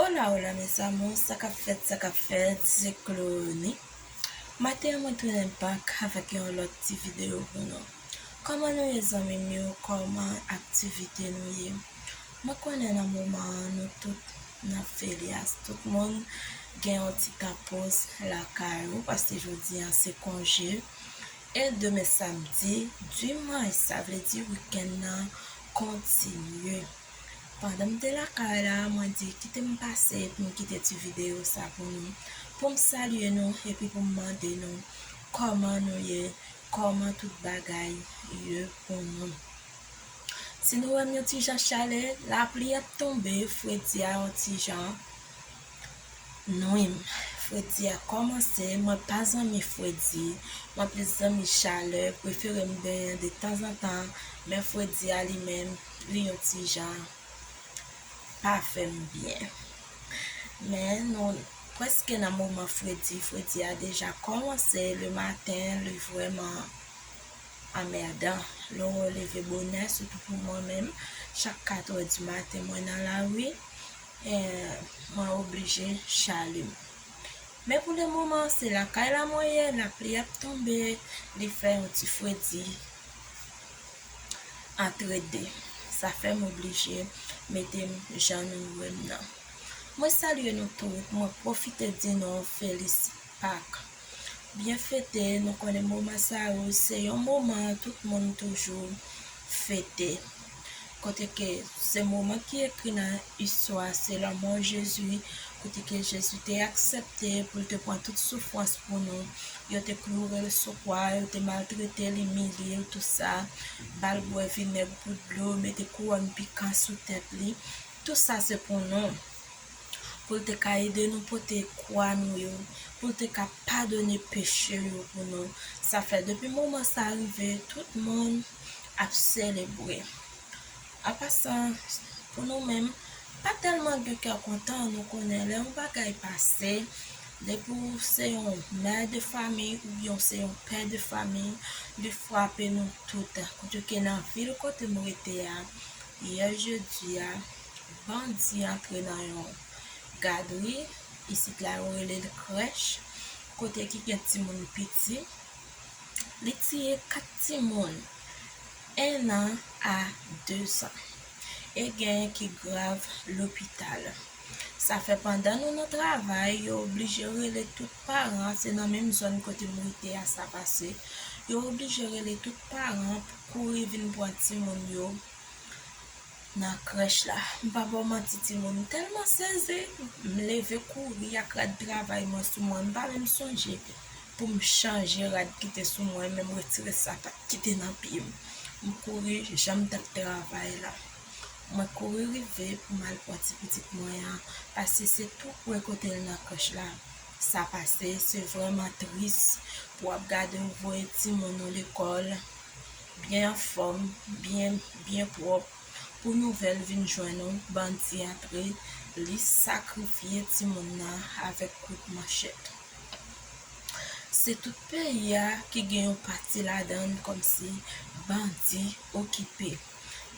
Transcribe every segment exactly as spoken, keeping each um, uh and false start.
Hola, hola, mes amours, sa k ap fèt, sa k ap fèt, se Clonie. Maten an, mwen tounen back avèk yon lòt ti videyo pou nou. Kòman nou ye, zanmi m yo? Kòman aktivite nou ye? Mwen konnen nan moman an, nou tout nan ferias. Tout moun gen yon ti tan poz lakay ou, paske jodi an se konje. E demen samdi, dimanch, sa vle di wikenn nan kontinye. Pandan m te lakay la, mwen di, kite m pase pou m kite ti videyo sa pou nou, pou m salye nou, epi pou m mande nou kòman nou ye, kòman tout bagay ye pou nou. Si nou wè m yon ti jan chalè, lapli ap tonbe, fredi a yon ti jan nwi m. Fredi a kòmanse, mwen pa zanmi fredi, mwen plis zanmi chalè, prefere m benyen de tanzantan, men fredi a li menm, li yon ti jan pa fè m byen. Men nou prèske nan moman fredi, fredi a deja kòmanse, le maten, li vrèman anmèdan. Lè w leve bonè, sitou pou mwen menm, chak katrè di maten, mwen nan lari, e, mwen oblije chalè m. Men pou le moman, se lakay la mwen ye, lapli ap tonbe, li fè yon ti fredi antre de. Sa fè m oblije mete m jan nou wè m nan. Mwen salye nou tout, mwen pwofite di nou felis Pak. Byen fete, nou konnen moman sa yo, se yon moman tout moun toujou fete. Kote ke se moman ki ekri nan istwa, se lanmò Jezi, kote ke Jezi te aksepte pou l te pran tout soufrans pou nou. Yo te kloure l sou kwa, yo te maltrete l, imilye l, tout sa. Ba l bwè vinèg pou dlo, mete kouwòn pikan sou tèt li. Tout sa se pou nou. Pou l te ka ede nou pote kwa nou yo, pou l te ka padone peche yo pou nou. Sa fè depi moman sa rive, tout moun ap selebre. An pasan, pou nou menm, pa tèlman gen kè kontan, nou konnen lè yon bagay pase, depi w se yon mè de fanmi oubyen w se yon pè de fanmi, li frape nou tout. Kote ke nan vil kote m rete a, yè jedi a, bandi antre nan yon gadri, isit la yo rele l krèch, kote ki gen timoun piti. Li tiye kat timoun, en an a dezan, e genyen ki grav lopital. Sa fè pandan nou nan travay, yo oblije rele tout paran, se nan menm zòn kote m rete a sa pase, yo oblije rele tout paran pou kouri vin pran timoun yo nan krèch la. M pa ba w manti, timoun, m tèlman sezi, m leve kouri ak rad travay mwen sou mwen, m pa menm sonje pou m chanje rad ki te sou mwen, men m retire sapat ki te nan pye m. M kouri jan m t ap travay la. Mwen kouri rive pou m al pran ti pitit mwen an, paske se tou pre kote l nan krèch la. Sa pase, se vrèman tris pou w ap gade ou voye timoun ou lekòl, byen anfòm, byen, byen pwòp, pou nouvèl vin jwenn ou, bandi antre, li sakrifye timoun nan avèk kout manchèt. Se tout peyi a ki gen yon pati ladan l kòmsi bandi okipe.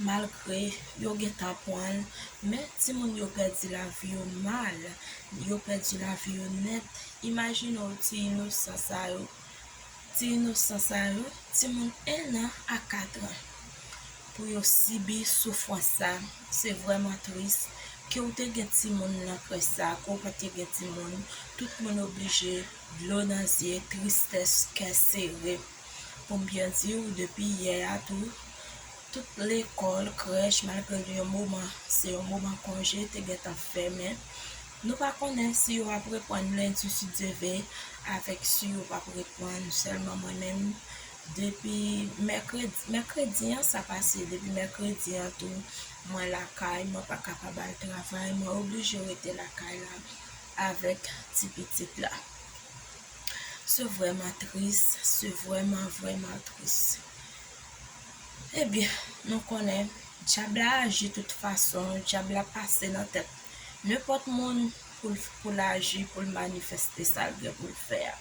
Malgre yo gentan pran l, men timoun yo pèdi lavi yo mal, yo pèdi lavi yo nèt. Imajine w ti inosan sa yo, ti inosan sa yo, timoun en an a kat an, pou yo sibi soufrans sa. Se vrèman tris. Ke w te gen timoun nan krèch sa, ke w pa te gen timoun, tout moun oblije, dlo nan zye, tristès, kè sere. Pou m byen di w, depi yè a tou, tout lekòl, krèch, malgre yon moman, se yon moman konje, te gentan fèmen. Nou pa konnen si yo ap reprann lendi, si Dye vle, avèk si yo p ap reprann. Sèlman mwen menm, depi mèkredi, mèkredi an sa pase, depi mèkredi an tou, mwen lakay, mwen pa kapab al travay, mwen oblije rete lakay la avèk ti pitit la. Se vrèman tris, se vrèman, vrèman tris. Ebyen, nou konnen, dyab la aji tout fason, dyab la pase nan tèt nenpòt moun pou l, pou l aji, pou l manifeste sa l gen pou l fè a.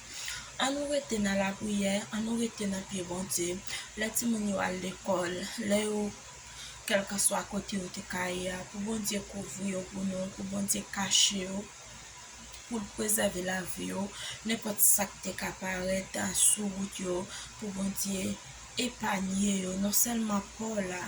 Ann nou rete nan lapriyè, ann nou rete nan pye Bondye. Lè timoun yo al lekòl, lè yo kèlkanswa kote yo te ka ye a, pou Bondye kouvri yo pou nou, pou Bondye kache yo, pou l prezève lavi yo, nenpòt sa k te ka parèt sou wout yo, pou Bondye epanye yo, non sèlman pa w la,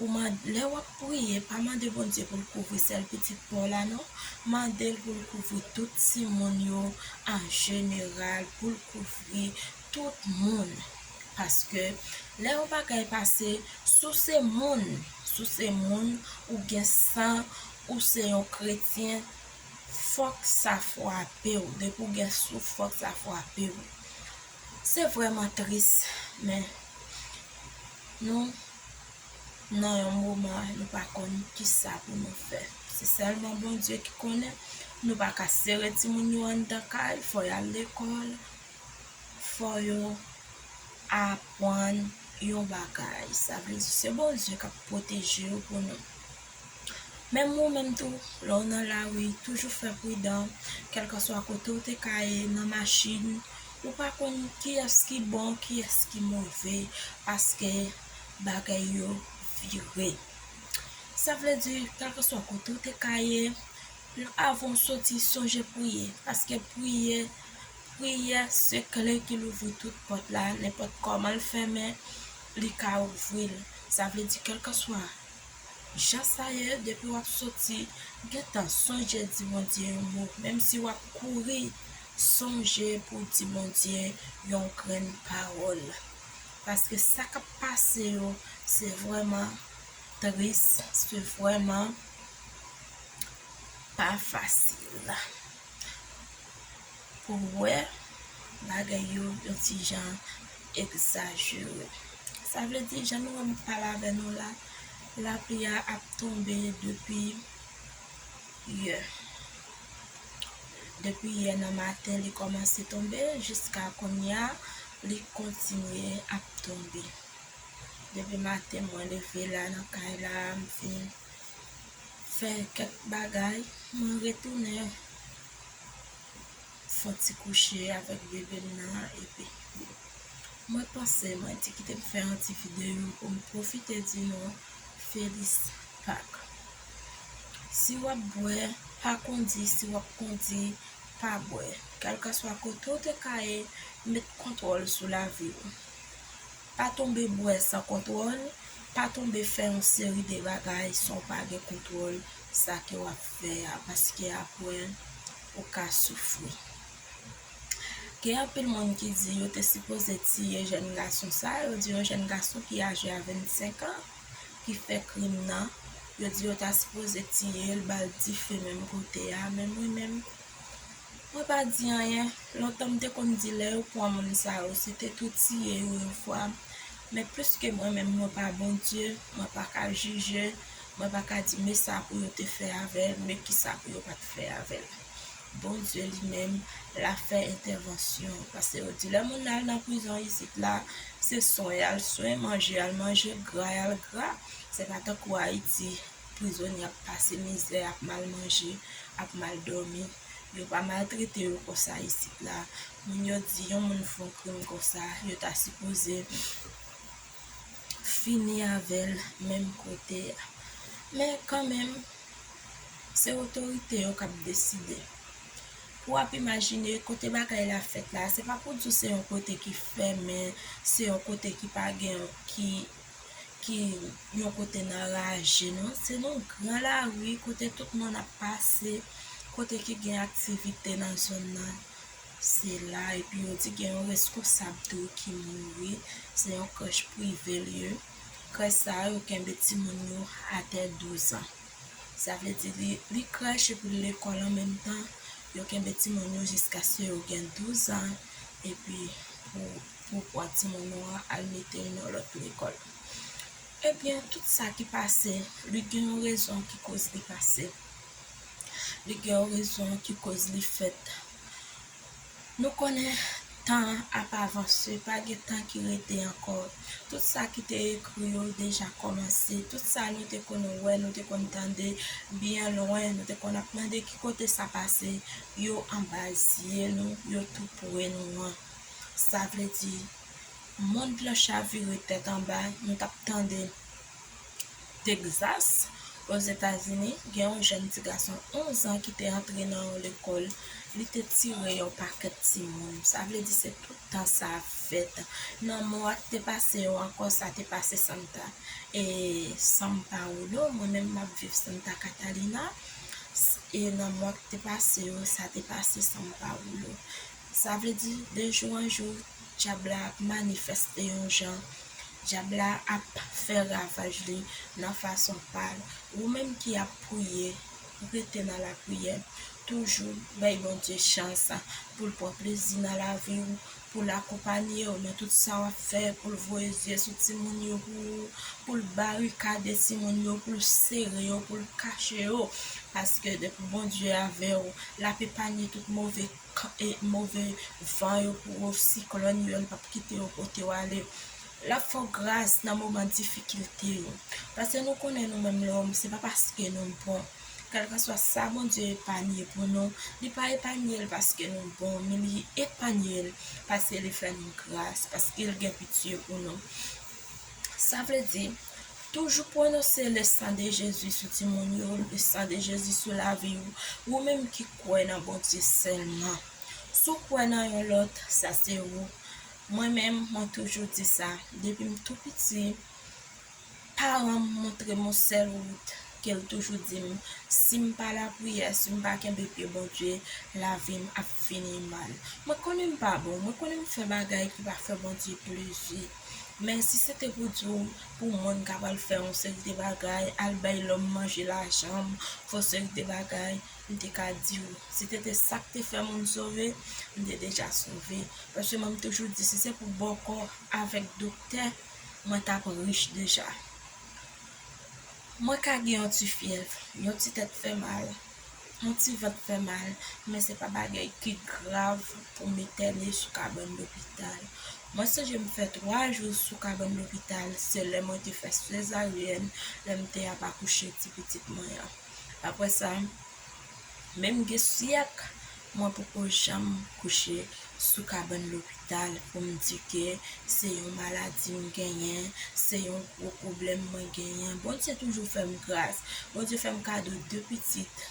ou mande, lè w ap priye, pa mande Bondye pou l kouvri sèl pitit pa w la, non. Mande l pou l kouvri tout timoun yo an jeneral, pou l kouvri tout moun. Paske lè yon bagay pase, si w se moun, si w se moun, ou gen san, ou se yon kretyen, fòk sa frape w. Depi w gen souf, fòk sa frape w. Se vrèman tris, men nou nan yon moman nou pa konn kisa pou nou fè. Se sèlman Bondye ki konnen. Nou pa ka sere timoun yo anndan kay, fò y al lekòl, fò yo aprann yon bagay. Sa vle di se Bondye k ap pwoteje yo pou nou. Menm ou menm tou, lè w nan lari, toujou fè pridan, kèlkanswa kote w te ka ye, nan machin, ou pa konn kiyès ki bon, kiyès ki move, paske bagay yo vire. Sa vle di, kèlkanswa kote w te ka ye, avan w soti, sonje priye, paske priye, priyè se kle ki louvri tout pòt la, nenpòt kòman l fèmen, li ka ouvri l. Sa vle di, kèlkanswa jan sa ye, depi w ap soti, gentan sonje di Bondye yon mo. Menm si w ap kouri, sonje pou di Bondye yon grenn pawòl. Paske sa k ap pase yo, se vrèman tris, se vrèman pa fasil. Pou w wè bagay yo yon ti jan egzajere. Sa vle di, jan nou wè m ap pale avè nou la, lapli a ap tonbe depi yè. Depi yè nan maten, li kòmanse tonbe, jiska kounye a, li kontinye ap tonbe. Depi maten, mwen leve la nan kay la, m fin fè kèk bagay, mwen retounen fè yon ti kouche avèk bebe m nan, epi mwen panse, mwen di kite m fè yon ti videyo pou m pwofite di nou felis Pak. Si w ap bwè, pa kondi, si w ap kondi, pa bwè. Kèlkanswa kote w te ka ye, met kontwòl sou lavi w. Pa tonbe bwè san kontwòl, pa tonbe fè yon seri de bagay san w pa gen kontwòl sa ke w ap fè a, paske apre, ou ka soufri. Gen anpil moun ki di yo te sipoze tiye jèn gason sa, yo di yon jèn gason ki aje a vennsenk an, ki fè krim nan, yo di yo ta sipoze tiye l, ba l dife menm kote a, men mwen menm, mwen pa di anyen. Lontan m te konn di lè yo pran moun sa yo, se te tou tiye yo yon fwa. Men plis ke mwen menm, mwen pa Bondye, mwen pa ka jije, mwen pa ka di men sa pou yo te fè avè l, men kisa pou yo pa t fè avè l. Bondye li menm, l ap fè entèvansyon. Paske yo di lè moun al nan prizon isit la, se swen y al swen, manje y al manje, gra y al gra. Se pa tankou Ayiti, prizonye ap pase mizè, ap mal manje, ap mal dòmi. Yo pa maltrete yo konsa isit la. Moun yo di yon moun fè yon krim konsa, yo ta sipoze fini avè l menm kote a. Men kanmenm, se otorite yo k ap deside. Pou w ap imajine kote bagay la fèt la, se pa pou di w se yon kote ki fèmen, se yon kote ki pa gen, ki, ki yon kote nan raje, non. Se nan yon gran lari kote tout moun ap pase, kote ki gen aktivite nan zòn nan. Se la, epi yo di gen yon reskonsab tou ki mouri. Se yon krèch prive l ye. Krèch sa a, yo kenbe timoun yo atè douz an. Sa vle di li, li krèch epi l lekòl an menm tan. Yo kenbe timoun yo jiskaske yo gen douz an, epi pou, pou pran timoun yo an al mete l nan lòt lekòl. Ebyen, tout sa ki pase, li gen yon rezon ki koz li pase. Li gen yon rezon ki koz li fèt. Nou konnen tan ap avanse, pa gen tan ki rete ankò. Tout sa ki te ekri yo deja kòmanse. Tout sa nou te konn wè, nou te konn tande byen lwen, nou te konn ap mande ki kote sa pase, yo anba zye nou, yo tou pre nou an. Sa vle di, mond lan chavire tèt anba, nou t ap tande Texas, Ozetazini, gen yon jèn ti gason onz an ki te antre nan yon lekòl, li te tire yon pakèt timoun. Sa vle di se tout tan sa ap fèt. Nan mwa k te pase yo ankò, sa te pase Santa, e São Paulo, mwen menm m ap viv Santa Catarina, e nan mwa k te pase yo, sa te pase São Paulo. Sa vle di, de jou an jou, dyab la ap manifeste yon jan, dyab la ap fè ravaj li nan fason pa l. Ou menm ki ap priye, rete nan lapriyè. Toujou bay Bondye chans pou l pran plezi nan lavi w, pou l akonpanye w nan tout sa w ap fè, pou l voye zye sou timoun yo pou ou, pou l barikade timoun yo, pou l sere yo, pou l kache yo. Paske depi Bondye avè w, l ap epanye tout move e move van yo pou ou, siklòn yo, l p ap kite yo pote w ale. L ap fè w gras nan moman difikilte yo. Paske nou konnen nou menm lòm, se pa paske nou bon. Kèlkanswa sa Bondye epanye pou nou, li pa epanye l paske nou bon, men li epanye l paske li fè nou gras, paske l gen pitye pou nou. Sa vle di, toujou pwononse le sang de Jésus sou timoun yo, le sang de Jésus sou lavi w, ou menm ki kwè nan Bondye sèlman. Si w kwè nan yon lòt, sa se ou. Mwen menm, mwen toujou di sa. Depi m tou piti, paran m montre m yon sèl wout ke l toujou di m, si m pa lapriyè, si m pa kenbe pye Bondye, lavi m ap fini mal. Mwen konnen m pa bon, mwen konnen m fè bagay ki pa fè Bondye plezi. Men si se te pou di w, pou moun k ap al fè yon seri de bagay, al bay lòm manje lajan m, fè yon seri de bagay, m te ka di w. Si te te sa k te fè moun sove, m te deja sove. Paske mwen, m toujou di, si se pou bòkò avèk doktè, mwen t ap rich deja. Mwen ka gen yon ti fyèv, yon ti tèt fè mal, yon ti vant fè mal, men se pa bagay ki grav pou m etène sou kabann lopital. Mwen sonje m fè twa jou sou kabann lopital, se lè mwen te fè sezaryèn, lè m te ap akouche ti pitit mwen an. Apre sa, menm gen syèk, mwen poko janm kouche sou kabann lopital pou m di ke se yon maladi m genyen, se yon gwo pwoblèm mwen genyen. Bondye toujou fè m gras. Bondye fè m kado de pitit.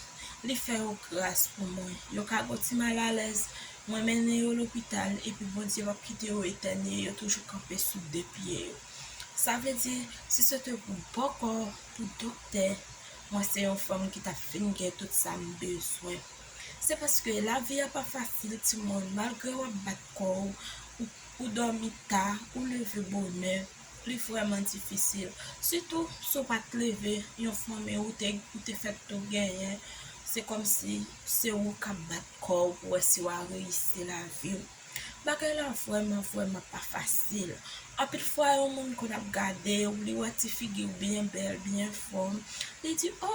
Li fè yo gras pou mwen. Yo ka gon ti malalèz, mwen mennen yo lopital, epi Bondye p ap kite yo etène, yo toujou kanpe sou de pye yo. Sa vle di, si se te pou bòkò, pou doktè, mwen se yon fanm ki t ap fin gen tout sa m bezwen. Se paske lavi a pa fasil, timoun. Malgre w ap bat kò w, ou, ou dòmi ta, ou leve bonè, li vrèman difisil. Sitou si w pa t leve, yon fanmi ou te, ou te fèt tou genyen, se kòmsi se ou k ap bat kò w pou wè si w a reyisi lavi w. Bagay la vrèman, vrèman pa fasil. Anpil fwa, yon moun konn ap gade w, li wè ti figi w byen bèl, byen fòm, li di, "O,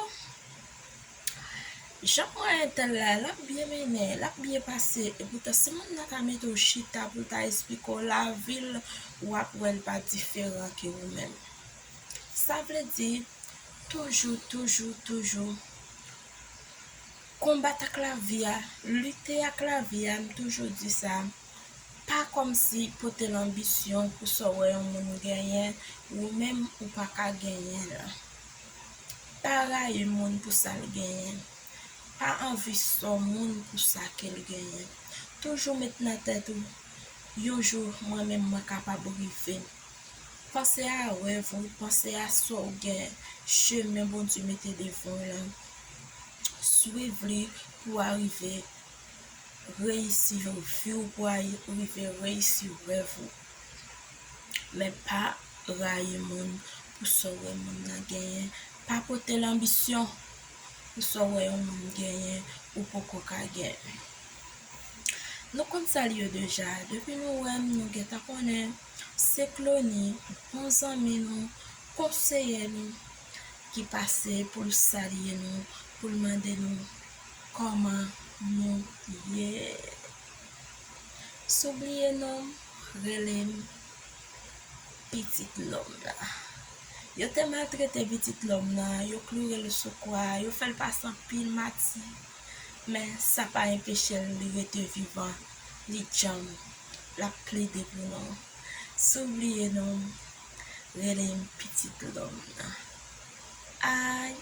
jan mwen entèl la, l ap byen mennen, l ap byen pase." Epoutan, si moun nan ta mete w chita pou l ta esplike w lavi l, w ap wè l pa diferan ke ou menm. Sa vle di, toujou, toujou, toujou konbat ak lavi a, lite ak lavi a, m toujou di sa, pa kòmsi pote lanbisyon pou sa w wè yon moun genyen, ou menm ou pa ka genyen l. Pa rayi moun pou sa l genyen. Pa anvi sa w moun pou sa ke l genyen. Toujou met nan tèt ou, yon jou, mwen menm, mwen kapab rive. Panse a rèv ou, panse a sa w gen, chemen Bondye mete devan w lan. Swiv li pou w arive reyisi vi w, pou w arive reyisi rèv ou. Men pa rayi moun pou sa w wè moun nan genyen. Pa pote lanbisyon pou sa w wè yon moun genyen ou poko ka gen. Nou konn salye w deja. Depi nou wè m, nou gentan konnen se Clony, bon zanmi nou, konseye nou, ki pase pou l salye nou, pou l mande nou kòman nou ye. Si w bliye non m, rele m Pitit Lòm nan. Yo te maltrete Pitit Lòm nan, yo kloure l sou kwa, yo fè l pase anpil mati. Men sa pa enpeche l, li rete vivan, li djanm, l ap plede pou nou. Si w bliye non m, rele m Pitit Lòm nan. Ay.